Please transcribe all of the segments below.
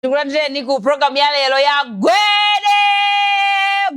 Tikulandireni ku programu ya lero ya Gwede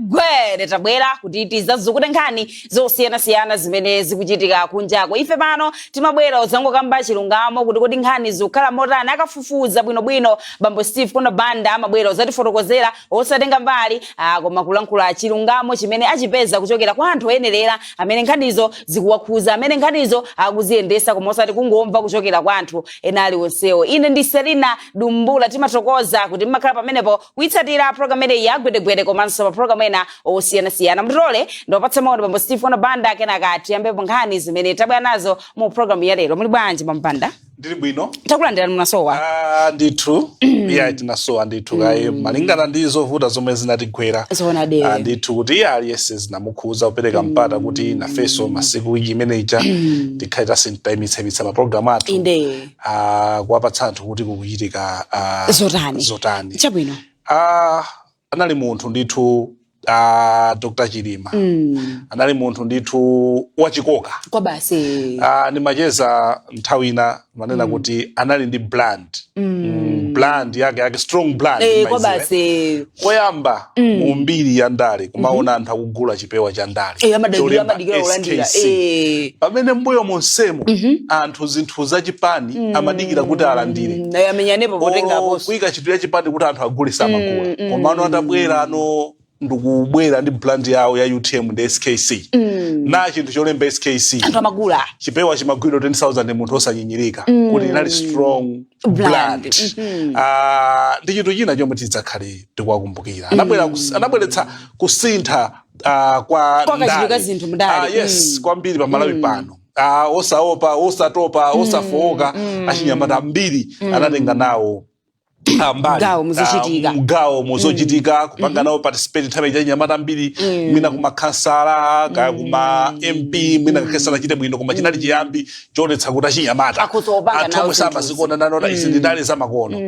Gwede. Tabwera kuti tizazukute nkhani zosiyanasiyana zimene zikuchitika kunjako. Ife pano timabwera udzangokamba chilungamo kuti kodi nkhani zikukhala motani. Akafufuza bwinobwino bambo Steve Kono Banda amabwera udzatifotokozera osatenga mbali, koma kulankhula chilungamo chimene achipeza kuchokera kwa anthu oyenerera amene nkhanizo zikuwakhuza, amene nkhanizo akuziyendesa, koma osati kungomva kuchokera kwa anthu ena aliwonsewo. Ine ndi Selina Dumbula. Timathokoza kuti mmakhala pamenepo kuyitsatira programu imeneyi ya Gwedegwede komanso pa programu ena osiyanasiyana. Mutitole ndiwapatse moni bambo Steve Kono Banda, kenaka tiyambepo nkhani zimene tabwera nazo mu programu ya lero. Muli bwanji, bambo Banda? Ndili bwino. Takulandirani, munasowa. Ah, ndithu, iya, tinasowa ndithu kaye malingana ndi zovuta zomwe zinatigwera. Zoonadi. Ah, ndithu kuti iye aliyense zinamukhuza kupereka mpata kuti nafenso masiku wiki imeneja tikhale tasintayimitsayimitsa mapulogalamu athu, kuwapatsa anthu kuti kukuchitika zotani. Zotani. Chabwino. Anali munthu ndithu, Dr Chilima anali munthu ndithu wachikoka. Kwa basi. Ndimacheza nthawi ina, manena kuti anali ndi brand, brand yake yake, strong brand. Kwa Maiziwe. basi. Koyamba mu mbiri ya ndale kumaona anthu akugula chipewa cha ndale amadikira cholemba amadikira kulandira. SKC. Pamene mbuyo monsemo anthu zinthu zachipani amadikira kuti alandire. Amenyanepo potengaponso. Kuyika chinthu cha chipani kuti anthu agule, samagula. Komano atabwera ano ndikubwera ndi brand yawo ya UTM ndi SKC na chinthu cholemba SKC, anthu amagula. Chipewa chimagwidwa 10,000, munthu osanyinyirika kuti inali strong brand. Brand. Ah, ndi chinthu china chomwe tidzakhale tikuwakumbukira. Anabwera anabweretsa kusintha kwa Kwa kachidwi ndale. ka zinthu mndale. Ah, yes, kwambiri pa Malawi pano. Osaopa, osatopa, osafowoka, achinyamata ambiri anatenga nawo mbali Gawo muzochitika. Mgawo muzochitika, kupanga nawo participate nthawi ija anyamata ambiri, mwina kumakhansala kaya kuma MP, mwina kakhansala achite bwino, koma chinali chiyambi choonetsa kuti achinyamata akhoza kupanga anthu nawo omwe zinthuzi. samazikonda nanona izi ndi ndale zamakono.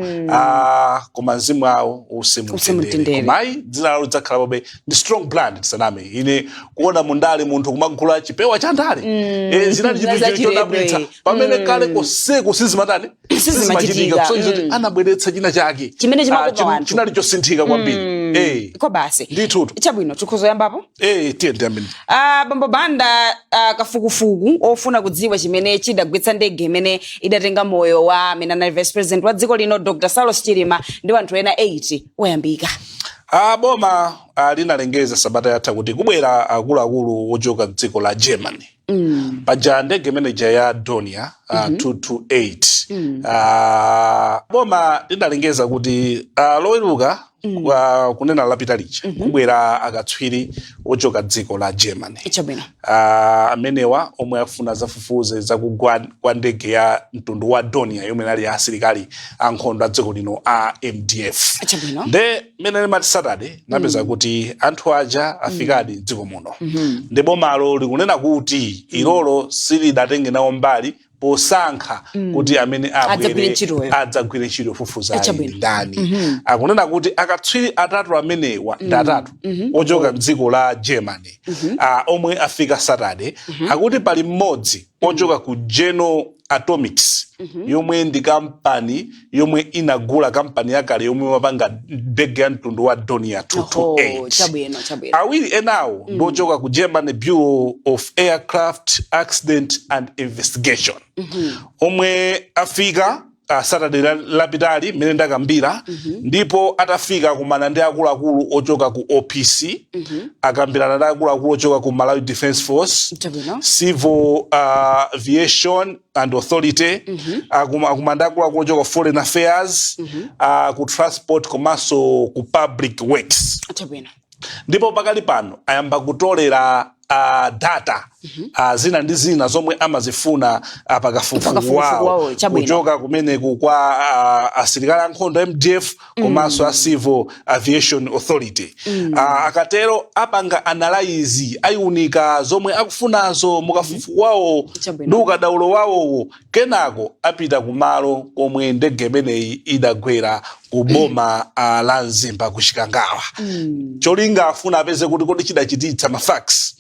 Koma mzimu awo uuse Uuse mumtendere. mumtendere. Komayi dzina lawo lidzakhalapobe ndi strong brand. Tisaname, ine kuona mundale munthu kumagula chipewa cha ndale, zinali chinthu Zachilendo, chodabwitsa, pamene kale koseko sizimatani, Sizimachitika. Kusonyeza kuti anabweretsa china chake chimene chimakopa anthu. Chinali chosinthika kwambiri. Kwa basi. Ndithutu. Chabwino, tikhozoyambapo. Tiye ndiyambeni. Bambo Banda, kafukufuku ofuna kudziwa chimene chidagwetsa ndege imene idatenga moyo wa amene anali vice president wa dziko lino Dr Saulos Chilima ndi anthu ena 8 wayambika. Boma linalengeza sabata yatha kuti kubwera akuluakulu ochoka dziko la Germany. Paja ndege imeneja ya Dornier 228, boma linalengeza kuti Loweruka, kunena lapita lija, kubwera akatswiri ochoka dziko la Germany. Chabwino. Amenewa omwe afuna zafufuze zakugwa kwa ndege ya mtundu wa Dornier yomwe inali ya asilikali ankhondo a dziko lino a MDF. Chabwino. Nde mmene limati Saturday napeza kuti anthu aja afikadi mdziko muno, ndi bomalo likunena kuti ilolo silidatenge nawo mbali posankha kuti amene adzagwire abwere ntchitoyo. Adzagwire ntchito yofufuzayi Chabwino. ndani. Akunena kuti akatswiri atatu amenewa ndi atatu ochoka mdziko la Germany, omwe afika Saturday. Akuti pali mmodzi ochoka ku General Atomics, yomwe ndi kampani yomwe inagula kampani yakale yomwe imapanga ndege ya mtundu wa Dornier 228. Chabwino chabwino. Awiri enawo ndi ochoka ku German Bureau of Aircraft Accident and Investigation, omwe afika Saturday lapitali mmene ndakambira. Ndipo atafika akumana ndi akuluakulu ochoka ku OPC, akambirana ndi akuluakulu ochoka ku Malawi Defence Force, Civil Aviation and Authority, akumana ndi akuluakulu ochoka ku Foreign Affairs, ku Transport komanso ku Public Works. Ndipo pakali pano ayamba kutolera data zina ndi zina zomwe amazifuna pakafukufuku pakafukufuku wawo wawo, chabwino. Kuchoka kumeneku kwa asilikali ankhondo MDF komanso a Civil Aviation Authority. Akatero apanga analyze, ayiunika zomwe akufunazo mukafukufuku wawo ndi ukadaulo wawowo. Kenako apita kumalo komwe ndege imeneyi idagwera ku boma la Mzimba ku Chikangawa. Cholinga afuna apeze kuti kodi chidachititsa, ma facts,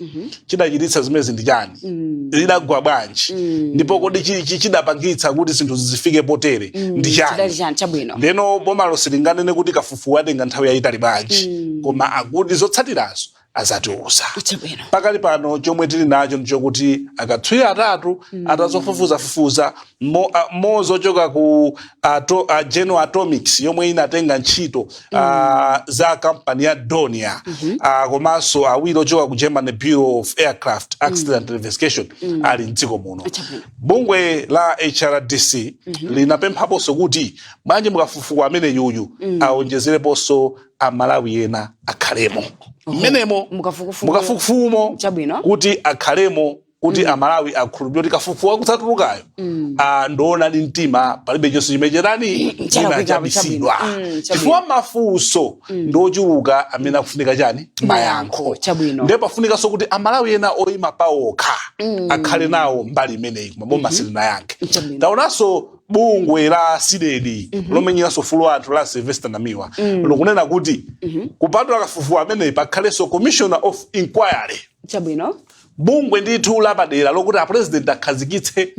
chidachititsa zimene ngozi ndi chani, idagwa bwanji, ndipo kodi chidapangitsa kuti zinthu zifike potere ndi Chidali chani? chani? Chabwino. Ndeno bomalo silinganene kuti kafukufuku atenga nthawi yayitali bwanji, koma akuti zotsatirazo azatiuza. Pakali pano chomwe tili nacho ndichokuti akatswiri atatu atazofufuzafufuza mmodzi ochoka ku General Atomics yomwe inatenga ntchito za kampani ya Dornier, komanso awiri ochoka ku German Bureau of Aircraft Accident Investigation ali mdziko muno. Bungwe la HRDC linapemphaponso kuti bwanji mukafukufuku amene yuyu aonjezereponso Amalawi ena akhalemo mmenemo Mukafukufuku. mukafukufukumo, kuti akhalemo, kuti Amalawi akhulupirire kuti kafukufuku akutsatulukayo ndoonadi mtima, palibe chonse chimene chatani, Chalakwika. chabisidwa. Chifukwa mafunso ndiochuluka amene akufunika chani? Mayankho. Ndiye pafunikanso kuti Amalawi ena oyima pawokha akhale nawo mbali imeneyi, koma boma silinayankhe. Taonanso bungwe la CDEDI lomenyeranso ufulu wa anthu la Sylvester Namiwa likunena kuti kupatula kafukufuku ameneyi, pakhalenso commissioner of inquiry, bungwe ndithu lapadera lokuti apresident akhazikitse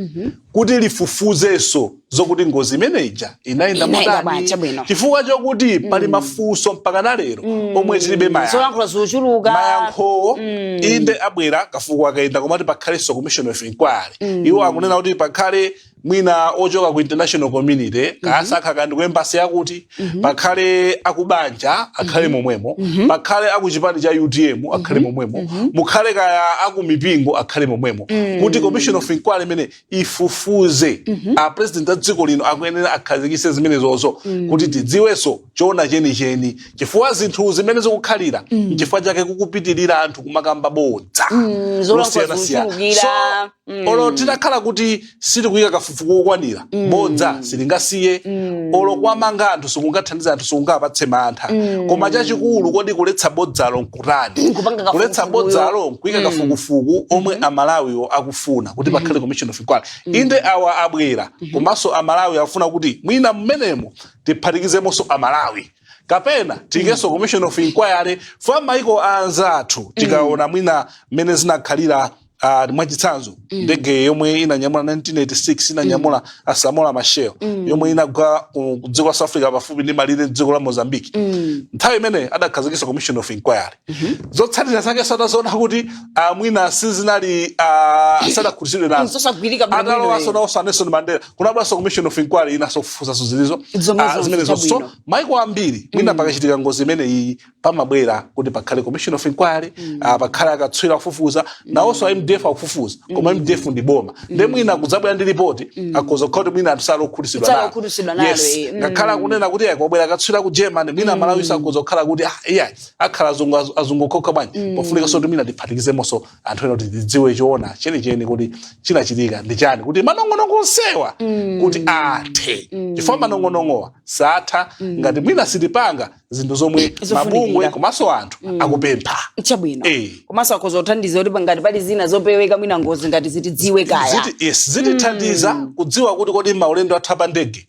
kuti lifufuzenso zokuti ngozi imeneja inayenda Inayenda motani, bwanji, chabwino. chifukwa chokuti pali mafunso mpaka na lero omwe tilibe mayankho. Zolankhula zochuluka. Mayankhowo inde abwera kafukufuku akayenda, komati pakhalenso commission of inquiry. Iwo akunena kuti pakhale mwina ochoka ku international community, kaasakha kandi ku embassy yakuti, pakhale akubanja akhale momwemo, pakhale akuchipani cha UTM akhale momwemo, mukhale kaya akumipingo akhale momwemo, kuti commission of inquiry imene ifufuze. A president a dziko lino akuyenera akhazikitse zimenezozo kuti tidziwenso choona chenicheni, chifukwa zinthu zimene zikukhalira, nchifukwa chake kukupitirira anthu kumakamba bodza Zolankhula losiyanasiyana. zochulukira. So olo titakhala kuti sitikuyika kafukufuku kokwanira, bodza silingasiye. Olo kwamanga anthu sikungathandiza anthu, sikungapatse mantha. Koma chachikulu, kodi kuletsa bodzalo nkutani? Kupanga Kuletsa kafukufukuyo. bodzalo nkuyika kafukufuku omwe Amalawiwo akufuna kuti pakhale commission of inquiry. Inde awa abwera, komanso Amalawi akufuna kuti mwina mmenemo tiphatikizemonso Amalawi kapena tiikenso commission of inquiry fa maiko anzathu. Tikaona mwina mmene zinakhalira, mwachitsanzo ndege yomwe inanyamula 1986, inanyamula a Samora Machel, yomwe inagwa ku dziko la South Africa pafupi ndi malire dziko la Mozambique, nthawi imene adakhazikitsa commission of inquiry, zotsatira zake satazoona kuti mwina sizinali, sadakhutitsidwe nazo. Zosagwirika bwinobwino. Atalowanso nawonso a Nelson Mandela, kunabweranso commission of inquiry inaso kufufuzaso zilizo Zomwezo. Zimenezo. So maiko ambiri mwina pakachitika ngozi imene iyi, pamabwera kuti pakhale commission of inquiry, pakhale akatswiri akufufuza. Nawonso a MDF akufufuza, koma MDF ndi boma, ndi mwina kudzabwera ndi ripoti akhoza kukhala kuti mwina anthu salokhutitsidwa nalo. Salokhutitsidwa nalo. Yes. Eh. Ngakhala akunena kuti ayi, kwabwera akatswiri ku Germany, mwina Malawi sakhoza kukhala kuti ah, iya akhala azungu, azungu okha bwanji? Pofunika kuti mwina tiphatikizemonso anthu ena kuti tidziwe choona chenicheni kuti chinachitika ndi chani, kuti manong'onong'o onsewa kuti athe, chifukwa manong'onong'owa satha ngati mwina sitipanga zinthu zomwe Zofunikira. mabungwe komanso anthu akupempha. Komanso akhoza kuthandiza kuti ngati pali zina zopeweka, mwina ngozi ngati zitidziwe kaya. Yes, zitithandiza kudziwa kuti kodi maulendo athu apa ndege,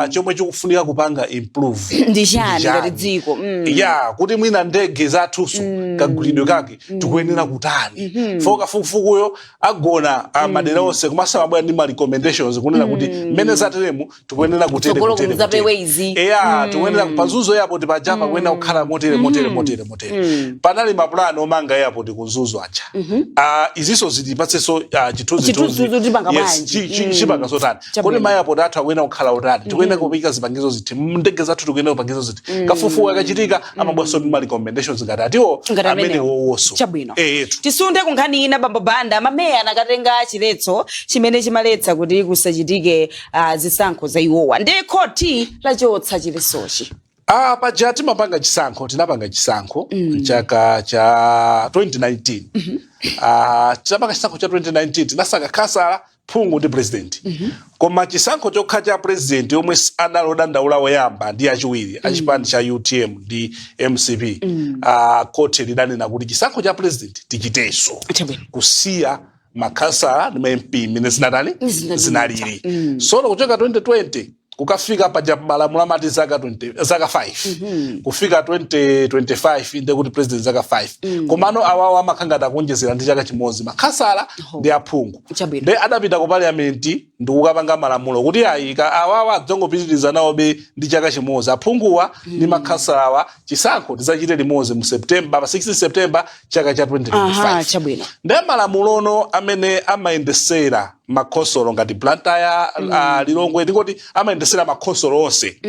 chomwe chikufunika kupanga improve ndi chani ngati dziko. Ya, kuti mwina ndege zathuso kagulidwe kake tikuyenera kutani fo. Kafukufukuyo agona madera onse, komanso amabwera ndi ma recommendations kunena kuti mmene zateremu tikuyenera kutere, Tsogolo kutere, kumudzapewe kutere. izi. Eya, tikuyenera pa Mzuzu Airport pajapa kuyenera kukhala motere, motere, motere, motere. Panali mapulani omanga airport ku Mzuzu aja. Izinso zitipatsenso chithunzithunzi. Chithunzithunzi tipanga Yes, bwanji. Chipanga zotani? Kodi ma airport athu akuyenera kukhala otani? Tikuyenera kupika zipangizo ziti ndege zathu? Tikuyenera kupangizo ziti? Kafukufuku akachitika amabweranso ndi ma recommendations ngati atiwo Ngati amene amenewo. wowonso. Eyetu. Tisunde ku nkhani ina, bambo Banda. Mameya anakatenga chiletso chimene chimaletsa kuti kusachitike zisankho za iwowa, ndiye khoti lachotsa chiletsochi. Paja timapanga chisankho, tinapanga chisankho mchaka cha 2019. Tinapanga chisankho cha 2019, tinasankha khansala, phungu ndi president. Koma chisankho chokha cha president yomwe anali odandaula woyamba ndi achiwiri achipani cha UTM ndi MCP, khoti lidanena kuti chisankho cha president tichitenso, kusiya makhansala ndi ma MP mmene zinatani? Zinalili. Zinalili. Sono kuchoka 2020 Kukafika paja malamulo amati zaka 20, zaka 5 kufika 2025, nde kuti president zaka 5. Komano awawo amakhala ngati akuonjezera ndi chaka chimodzi, makhansala ndi aphungu. Nde adapita ku parliament ndi kukapanga malamulo kuti ayika awawa adzongopitiriza nawobe ndi chaka chimodzi, aphunguwa ndi makhansalawa. Chisankho tidzachite limodzi mu September, pa 16 September chaka cha 2025. Nde malamulono amene amayendesera makhonsolo ngati Blantyre, Lilongwe, ndikoti amayendesera makhonsolo onse,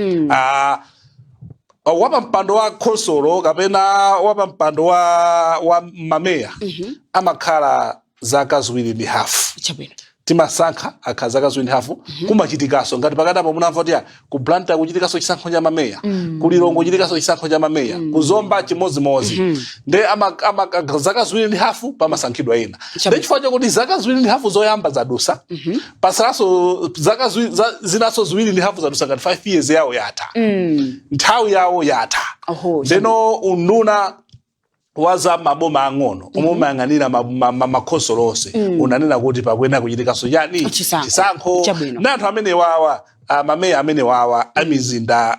wapampando wa khonsolo kapena wapampando wa mameya amakhala zaka 2 ndi hafu. Timasankha, akhala zaka 2 ndi hafu. Kumachitikanso ngati pakati apo munamva kuti ku Blantyre kuchitikanso chisankho cha mameya, ku Lilongwe kuchitikanso chisankho cha mameya, ku Zomba chimodzimodzi. Nde zaka 2 ndi hafu pamasankhidwa ena. Nde chifukwa chakuti zaka 2 ndi hafu zoyamba zadusa, pasalanso zaka zinanso 2 ndi hafu zadusa, ngati 5 years yawo yatha, nthawi yawo yatha. Ndeno unduna wa za maboma ang'ono omwe umayang'anira makhonsolo onse unanena kuti pakuyenera kuchitikanso chani? Chisankho. Chisankho. Ndi anthu amene wawa, mameya amene wawa amizinda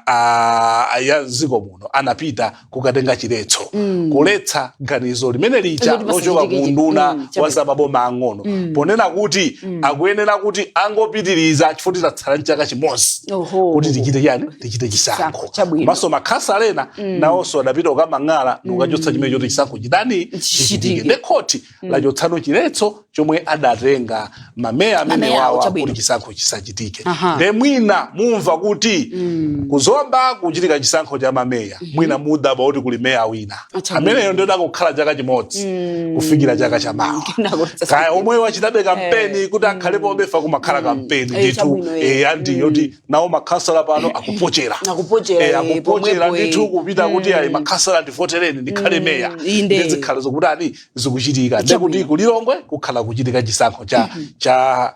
ya dziko muno anapita kukatenga chiletso, kuletsa ganizo limene lija Loti lochoka ku pasachitike. unduna wa za maboma ang'ono, ponena kuti akuyenera kuti angopitiriza chifukwa tatsala mchaka chimodzi kuti tichite chani? Tichite chisankho. Komanso makhansala ena nawonso adapita kukamang'ala ndikukachotsa chimene choti chisankho chitani? Chichitike. Nde khoti lachotsano chiletso chomwe adatenga mameya amene Mameya awo, wawa kuti chisankho chisachitike. Nde mwina mumva kuti kuzomba kuchitika chisankho cha mameya, mwina mudabwa kuti kuli meya wina ameneyo ndiye akukhala chaka chimodzi kufikira chaka chamawa. Kenako kaya omwe wachitabe kampeni kuti akhalepo obefa, kumakhala kampeni ndithu. Andi yoti nawo makhansala pano akupochera. Akupochera, Akupochera pomwepo, ndithu kupita kuti ayi, makhansala ndivotereni ndikhale meya. Ndi zikhala zokutani, zikuchitika. Ndekuti kulilongwe kukhala kuchitika chisankho cha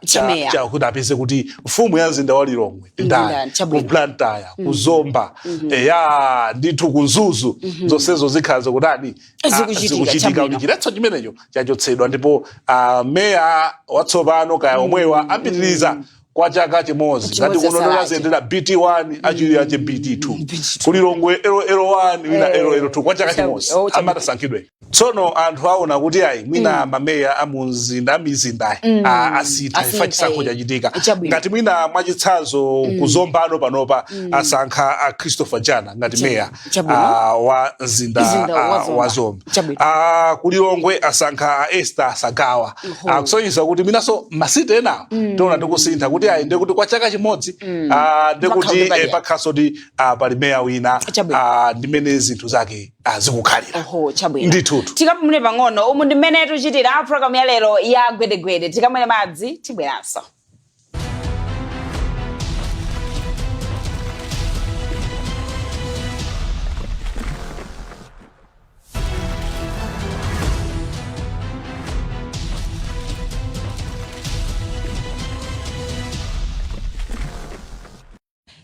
Cha meya. Cha kuti apeze kuti mfumu ya mzinda wa Lilongwe ndi ndani, Ndani, ku Blantyre, ku Zomba, eya ndithu, ku Mzuzu, zonsezo zikhala zikutani? Zikuchitika, Zikuchitika kuti chiletso chimenecho chachotsedwa ndipo meya watsopano kaya omwewa apitiriza kwa chaka chimodzi. Ngati Chimodzi kuno asalache. ndaziyendera BT1, achili ache BT2, kulilongwe LL1, wina LL2 kwa chaka chimodzi. Amatasankhidwe. Tsono anthu aona kuti ayi, mwina mameya amunzinda amizindayi asintha Asintha, ifa chisankho chachitika. Ngati mwina mwachitsanzo kuzombano panopa asankha a Christopher Jana ngati meya wa mzinda Mzinda wa Zomba. wa Zomba. Kulilongwe asankha a Esther Sagawa. Kusonyeza kuti mwinanso ma city enawo tiona tikusintha kuti ayi, ndekuti kwa chaka chimodzi ndekuti Pakhala padera. pakhalanso kuti pali meya wina. Ndimene zinthu zake zikukhalira. Oho, chabwino. Ndithutu. Tikapumule pang'ono. Umu ndi mmene tuchitira programu ya lero ya Gwedegwede. Tikamwere madzi, tibweranso.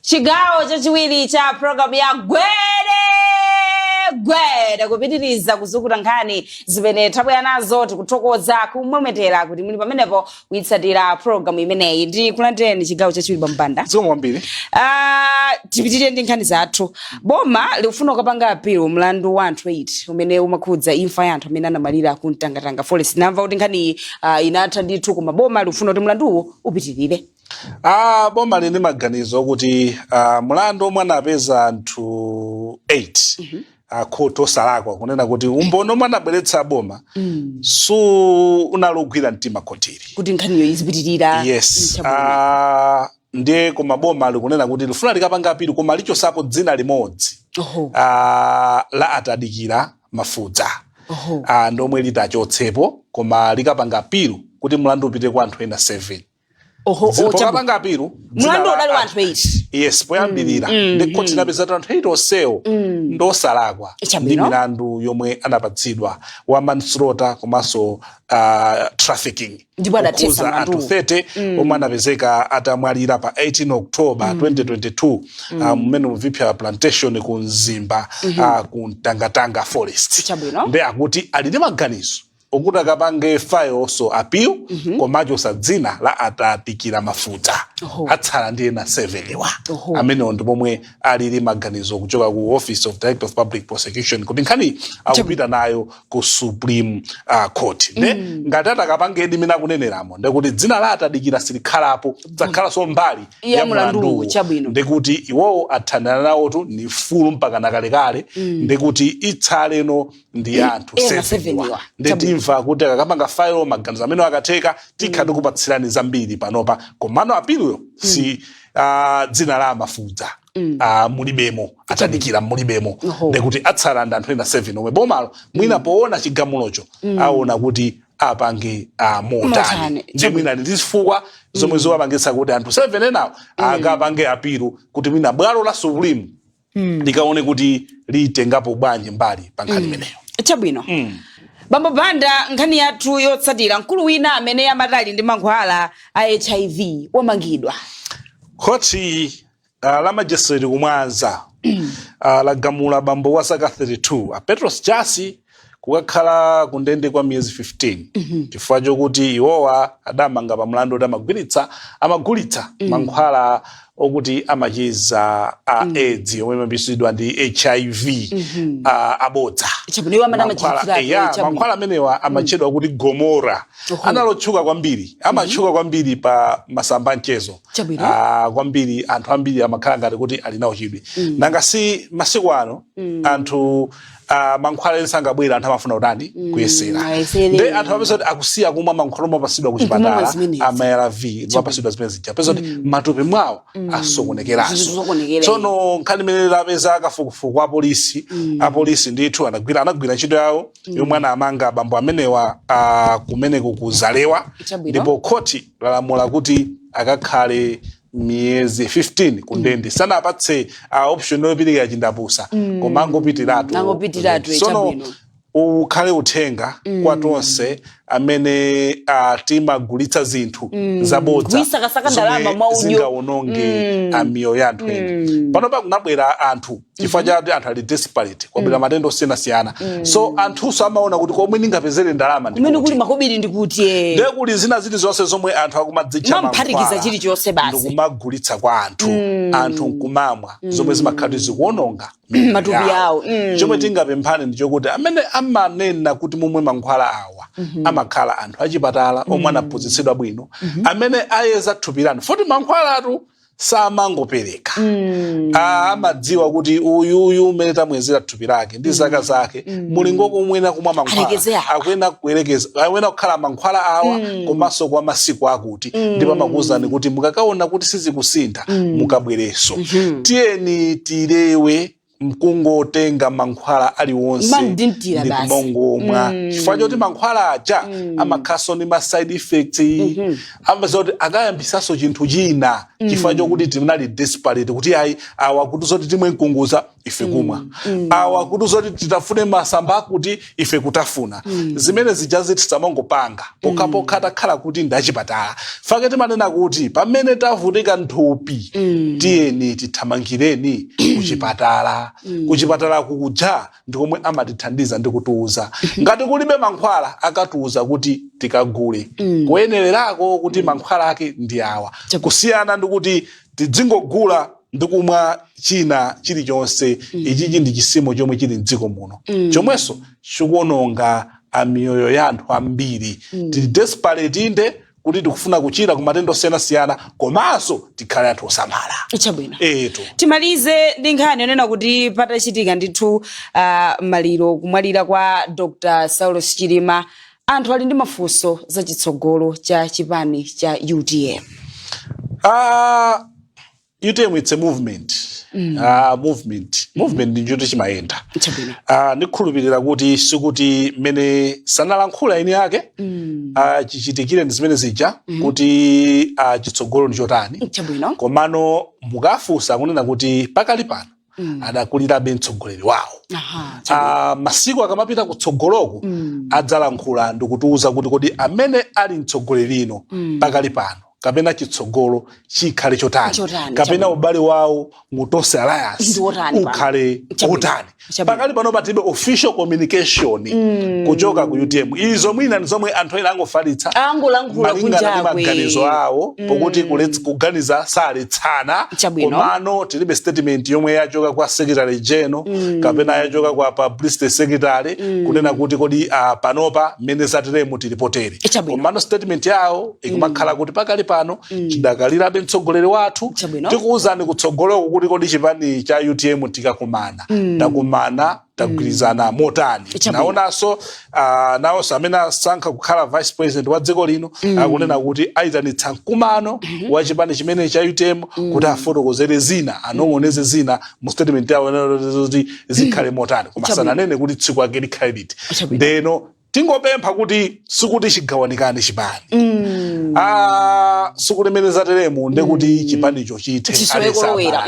Chigawo chachiwiri cha programu ya Gwede Gwede, kupitiriza kuzukuta nkhani zimene tabwera nazo. Tikuthokoza kumwemwetera kuti muli pamenepo kuyitsatira programu imeneyi. Ndi kulandireni chigawo chachiwiri, Bambanda. Zikomo kwambiri. Tipitirire ndi nkhani zathu. Boma likufuna kukapanga appeal mlandu wa anthu 8 umene umakhudza imfa ya anthu amene anamwalira ku Mtangatanga Forest. Namva kuti nkhaniyi inatha ndithu, koma boma likufuna kuti mlanduwo upitirire. Boma lili ndi maganizo kuti mlandu omwe anapeza anthu 8 akhoti osalakwa, kunena kuti umboni omwe anabweretsa boma su unali ogwira mtima khotili kuti nkhaniyo izipitirira. Yes. Chabwino. Ndiye koma boma likunena kuti lifuna likapanga appeal, koma lichosapo dzina limodzi la Atadikira Mafudza. Ndomwe litachotsepo, koma likapanga appeal kuti mlandu upite kwa anthu ena 7. Pokapanga appeal dzina Mlandu udali wa anthu 8. Yes, poyambirira ndi khoti linapeza kuti anthu 8 onsewo ndosalakwa ndi milandu yomwe anapatsidwa wa manslaughter komanso trafficking. Ndipo adathetsa Kukhuza anthu mlanduwo. 30 omwe anapezeka atamwalira pa 18 October 2022 mmene mu Viphya Plantation ku Mzimba, ku Mtangatanga Forest. Ndi akuti ali ndi maganizo okuti akapange file also appeal, koma achosa dzina la Atadikira Mafudza. Atsala ndi ena 7 wa. Oho. Amenewo ndi pomwe alili maganizo kuchoka ku Office of Director of Public Prosecution, kuti nkhani akupita nayo ku Supreme Court. Nde ngati atakapangedi imene akuneneramo, ndekuti dzina la Atadikira silikhalapo, dzakhalanso mbali ya ya mulanduwu. Mulanduwu. Ndekuti iwowo athandana nawotu ni fulu mpaka nakalekale. Ndekuti itsaleno ndi anthu ena 7 7 wa. wa. Nde timva kuti akakapanga file maganizo amene akatheka, tikha tikupatsirani zambiri panopa. Komano apiluyo si dzina la Amafudza mulibemo, Atadikira mulibemo. Ndekuti atsala ndi anthu ena 7 omwe bomalo mwina poona chigamulocho aona kuti apange motani. Motani. Ndi mwina ndi zifukwa zomwe zowapangitsa kuti anthu 7 enawo akapange apilu, kuti mwina bwalo la Supreme likaone kuti litengapo bwanji mbali pa nkhani imeneyo. Chabwino, Bambo Banda, nkhani yathu yotsatira: mkulu wina amene amatali ndi mankhwala a HIV wamangidwa. Khoti la majisitireti kumwanza lagamula bambo wa zaka 32, a Petros Jasi, kukakhala kundende kwa miyezi 15, chifukwa chokuti iwowa adamanga pa mlandu kuti amagulitsa mankhwala okuti amachiza a AIDS omwe imaphisidwa ndi HIV abodza. Chabwino, iwo amene amachitira. Eya, mankhwala amenewa amatchedwa kuti Gomora. Analotchuka kwambiri, amatchuka kwambiri pa masamba mchezo. Kwambiri anthu ambiri amakhala ngati kuti ali nawo chidwi. Nanga si masiku ano anthu mankhwala ena sangabwera, anthu amafuna kutani? Kuyesera. Ayesere. Nde anthu amapeza kuti akusiya kumwa mankhwala omwe apasidwa ku chipatala, zimenezi. Ama ARV ndimapasidwa zimene zija, peza kuti matupi mwawo asokonekeranso. Zikusokonekera. Tsono nkhani imene lapeza kafukufuku apolisi, apolisi ndithu anagwira ntchito yawo yomwe anamanga abambo amenewa kumeneko kuzalewa. Ndipo khoti lalamula kuti akakhale miyezi 15 kundende. Sanapatse option yopitirira chindapusa, koma angopitiratu. Angopitiratu, Tsono ukhale uthenga kwa tonse amene timagulitsa zinthu zabodza Kuyisakasaka ndalama zomwe mwaudyo. zingawononge miyoyo ya anthu ena. Panopa kunabwera anthu, chifukwa chati anthu ali desperate, kwabwera matenda osiyanasiyana, so anthunso amaona kuti komwe ndingapezere ndalama kumene ndikuti. Kuli makobiri ndikuti. Ndiye kuli zina zilizonse zomwe anthu akumadzitcha Mamphatikiza mankhwala chilichonse basi. Ndikumagulitsa kwa anthu, anthu nkumamwa, zomwe zimakhala kuti zikuwononga miyoyo matupi yawo. Yawo. Chomwe tingapemphane ndi chokuti amene amanena kuti mumwe mankhwala awa amakhala anthu achipatala omwe anaphunzitsidwa bwino, amene ayeza thupi lanu, foti mankhwalatu samangopereka. Amadziwa kuti uyuyu umene tamuyezera thupi lake ndi zaka zake, mulingo kumwena kumwa mankhwala Alekeze awa. Akuyena kuyerekeza, akuyena kukhala mankhwala awa komanso kwa masiku akuti. Ndipo amakuwuzani kuti mukakaona kuti sizikusintha, mukabwereso. Tiyeni tilewe mkungotenga mankhwala aliwonse Mandintira ndi basi. kumongomwa, chifukwa choti mankhwala aja amakhalanso ndi ma side effects. Amapeza kuti akayambisanso chinthu china chifukwa chokuti tinali desperate kuti ayi, awa kuti zoti timwe mkunguza, ife kumwa, awa kuti zoti titafune masamba akuti, ife kutafuna. Zimene zijazi tisamangopanga pokhapokha takhala kuti ndachipatala. Fake timanena kuti pamene tavutika nthupi, tiyeni tithamangireni kuchipatala. Kuchipatala kuja ndikomwe amatithandiza ndi kutiuza ngati kulibe mankhwala, akatiuza kuti tikagule kuyenererako kuti mankhwala ake ndi awa, kusiyana ndi kuti tidzingogula ndi kumwa china chilichonse. Ichichi ndi chisimo chomwe chili mdziko muno, chomwenso chikuononga amiyoyo ya anthu ambiri. Tili desperate inde kuti tikufuna kuchira ku matenda osiyanasiyana, komanso tikhale anthu osamala. Chabwino. Eto. Timalize ndi nkhani yonena kuti patachitika ndithu maliro, kumwalira kwa Dr Saulos Chilima, anthu ali ndi mafunso za chitsogolo cha chipani cha UTM. UTM, it's a movement. Movement ndi chinthu chimayenda. Ndikhulupirira kuti sikuti mmene sanalankhula eni ake chichitikire ndi zimene zija kuti chitsogolo ndi chotani. Komano mukafunsa, kunena kuti pakali pano adakulirabe mtsogoleri wawo. Masiku akamapita kutsogoloko adzalankhula ndikutiuza kuti kodi amene ali mtsogolerino pakali pano. Kapena chitsogolo chikhale chotani? Chotani, Kapena ubale wawo mu Tonse Alliance Ndi wotani pano? ukhale otani? Pakali pano palibe official communication kuchoka ku UTM. Izo mwina ndi zomwe anthu ena angofalitsa Angolankhula malingana ndi kunjakwe. maganizo awo, pokuti kuganiza saletsana. Komano tilibe statement yomwe yachoka kwa secretary general kapena yachoka kwa publicity secretary kunena kuti kodi panopa mmene zateremu tilipotere. Komano statement yawo ikumakhala kuti pakali pano chidakalirabe mtsogoleri wathu. Tikuwuzani kutsogoloko kuti kodi chipani cha UTM tikakumana, takumana, tagwirizana motani. Naonanso nawonso amene asankha kukhala vice president wa dziko lino akunena kuti ayitanitsa mkumano wa chipani chimene cha UTM kuti afotokozere zina, anong'oneze zina mu statement yawo kuti zikhale motani, koma sananene kuti tsiku ake likhale liti. Ndeno tingopempha kuti sikuti chigawanikane chipani. Ah, sikulemereza teremu ndekuti chipanicho chithe. Chisowe kolowera.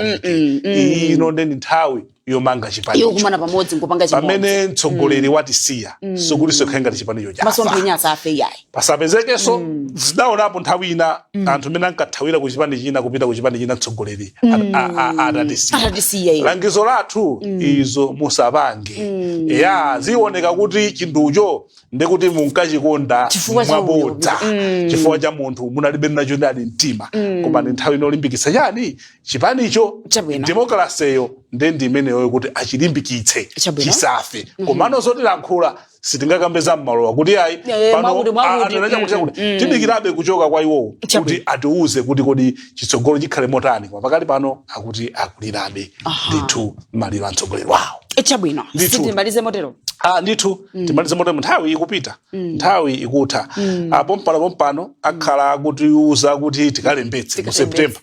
Ino ndi nthawi yomanga chipanicho. Yokumana pamodzi nkupanga chimodzi. Pamene mtsogoleri watisiya, sikuti sokhala ngati chipanicho chafa. Masomphenya asafe yayi. Pasapezekenso zidaonapo nthawi ina anthu amene ankathawira ku chipani china kupita ku chipani china mtsogoleri atatisiya. Atatisiya iye. Langizo lathu, izo musapange ya, zioneka kuti chinthucho ndikuti munkachikonda Chifukwa cha mwabodza, chifukwa cha munthu munalibe nacho ndani mtima. Koma ndi nthawi inolimbikitsa chani chipanicho. Demokrasiyo nde ndi imeneyo kuti achilimbikitse chisafe. Komano zotilankhula sitingakambe za mmalowa kuti ayi pano mwakuti, mwakuti. Anena chakuti chakuti. Tidikirabe kuchoka kwa iwowo kuti atiuze kuti kodi chitsogolo chikhale motani. Koma pakali pano akuti akulirabe ndithu maliro a mtsogoleri wawo. Chabwino. Sitimalize motero. Ah, ndithu timalize motero, nthawi ikupita, nthawi ikutha. Ah, pompano pompano akhala akutiuza kuti tikalembetse mu Tikalembetse. September.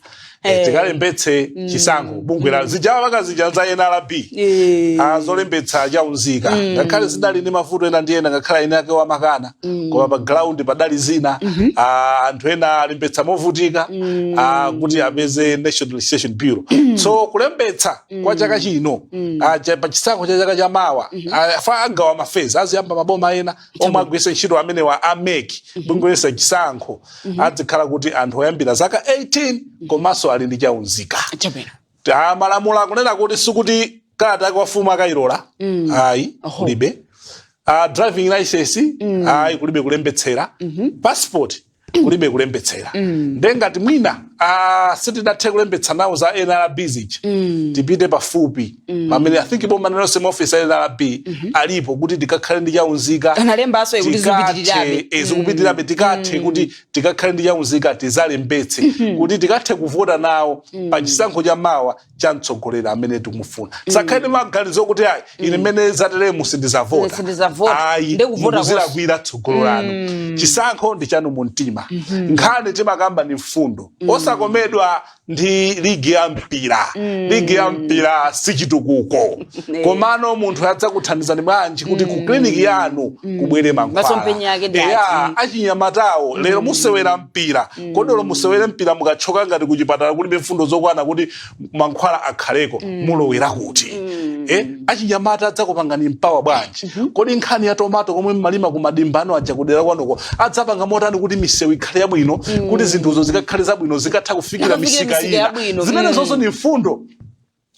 Tikalembetse chisankho bungwe la zijawa vakazija za NRB zolembetsa chaunzika, ngakhale zidali ndi mavuto ena ndi ena, ngakhale ene ake wamakana, koma pa ground padali zina. Anthu ena alembetsa movutika kuti apeze National Registration Bureau. So kulembetsa kwa chaka chino pa chisankho cha chaka chamawa fa agawa ma phase, aziyamba maboma ena omwe agwiritse ntchito amenewa a MEC, bungwe loyesa chisankho, adzikhala kuti anthu oyambira zaka 18 komanso ali ndi chaunzika. Malamulo akunena kuti sikuti kalata yake wafumu akayilola, ayi. Kulibe driving license, ayi, kulibe kulembetsera passport, kulibe kulembetsera. Ndengati mwina sitidathe kulembetsa nawo za NRB zija, tipite pafupi pamene I think boma lonse maofisi a NRB alipo kuti tikakhale ndi chaunzika. Analembanso kuti zikupitirirabe. Zikupitirirabe, tikathe kuti tikakhale ndi chaunzika, tizalembetse kuti tikathe kuvota nawo pa chisankho cha mawa cha mtsogoleri amene tikumufuna. Tisakhale ndi maganizo kuti ayi, ine mmene zateremu sindizavota. Sindizavota. Ayi. Ndikuvota. Mukuzilakwira tsogolo lanu. Chisankho ndi chanu mu mtima. Nkhani timakamba ni mfundo, osakomedwa ndi ligi ya mpira. Ligi ya mpira sichitukuko. Komano munthu adzakuthandizani bwanji kuti ku kliniki yanu kubwere mankhwala? Masomphenya ake ndi Eya, ati? Achinyamatawo lero musewera mpira, kodolo musewere mpira mukachoka ngati kuchipatala kulibe mfundo zokwana kuti mankhwala akhaleko, mulowera kuti? Achinyamata adzakupangani mpawa bwanji? Kodi nkhani ya tomato komwe mmalima kumadimbano aja kudera kwanuko, adzapanga motani kuti misewu ikhale yabwino, kuti zinthuzo zikakhale zabwino, zikatha kufikira Zikafikire misika misika ina? yabwino. Zimene zonso ni mfundo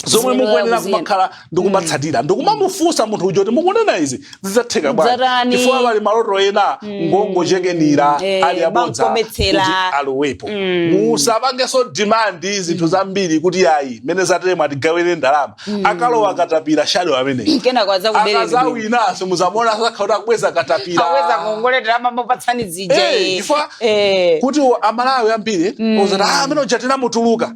zomwe Zimene mukuyenera kuziyenda. kumakhala ndikumatsatira, ndikumamufunsa munthu uja kuti mukunena izi zidzatheka bwanji? Dzatani? Chifukwa pali maloto ena ngongochekenira ali abodza Bankometsera. kuti alowepo. Musapangenso demand zinthu zambiri kuti ayi, mene zateremo atigawire ndalama. Akalowa katapira shadow ameneyi. Kenako adzakubereka. Akazawinaso muzamuona sakhala kuti akubweza katapira. Aweza ngongole ndalama mopatsani zija. Chifukwa kuti Amalawi ambiri uzati, ah, amene uja tinamutuluka,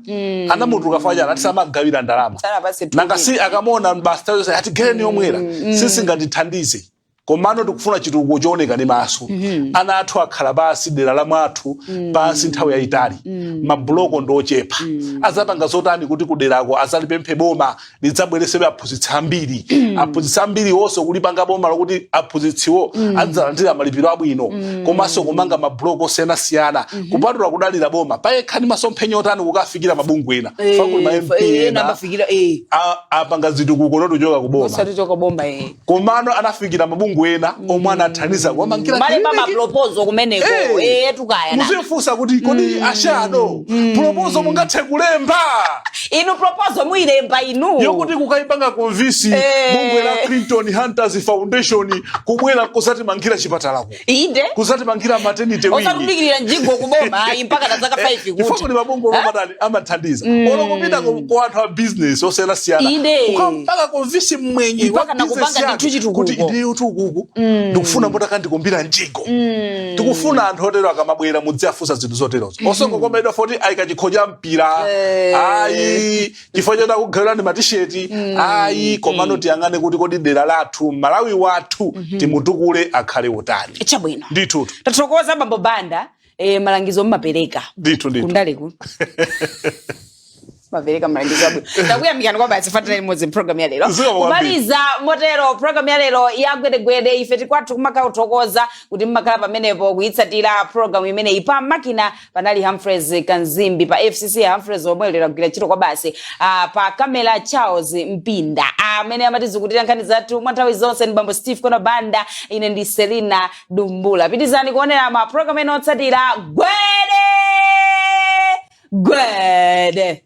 anamutuluka fanyana ati samagawira ndalama. Sanapase. Nanga si akamona basi atigereni yomwera, sisingatithandize. Komano tikufuna chitukuko chooneka ndi maso. Ana athu akhala pasi dera la mwathu pansi nthawi yayitali, mabuloko ndi ochepa. Azapanga zotani kuti kuderako azalipemphe boma lidzabweresebe aphunzitsi ambiri, aphunzitsi ambiri wonso kulipanga boma lokuti aphunzitsiwo adzalandira malipiro abwino, komanso kumanga mabuloko osiyanasiyana, kupatula kudalira boma payekha ndi masomphenya otani kukafikira mabungwe ena? Fakuli ma MP ena Amafikira apanga zitukuko notochoka ku boma. Osati choka boma. Komano anafikira mabungwe. mabungwe ena omwe anathandiza kuwamangira Malemba clinic. maproposal kumeneko. Eh. Tukaya na. Muzifunsa kuti, kodi ashado, proposal mungathe kulemba Inu, proposal muyilemba inu yokuti kukayipanga convince bungwe la Clinton Hunters Foundation kubwera kusatimangira chipatalako, kusatimangira maternity wing? Osatudikirira mjigo kuboma ayi, mpaka na zaka 5 Chifukwa kuti kuti mabungwe omwe amatani, amathandiza, olo kupita ku anthu a business osiyanasiyana, kukampaka convince mwenye wa Mpaka na business kupanga yake ndithu chitukuko. kuti ineyo tukuku ndikufuna mbotaka ndikumbira mjigo. Tikufuna anthu otero akamabwera mudziafunsa zinthu zoterozo, osongokomedwa foti ayika chikho cha mpira, ayi, chifukwa choti akugawirani matisheti, ayi, komano tiyang'ane kuti kodi dera lathu, Malawi wathu, timutukule akhale utani. Chabwino. Ndithutu. Tathokoza, bambo Banda. Malangizo mmapereka. Ndithu, ndithu. Kundaleku mapereka malangizo abwino. Takuyamikani kwa basi fatana limodzi mpulogalamu ya lero. Zikomo kwambiri. Kumaliza motero program ya lero ya Gwedegwede, ife tikwathu kumakhala kuthokoza kuti mmakhala pamenepo kuyitsatira program imeneyi. Pa makina panali Humphreys Kanzimbi, pa FCC Humphreys omwe lero agwira ntchito kwa basi, pa kamera Charles Mpinda, amene amatizukutira nkhani zathu mwa nthawi zonse ndi bambo Steve Kona Banda. Ine ndi Selina Dumbula. Pitizani kuonera ma program ena otsatira. Gwede gwede.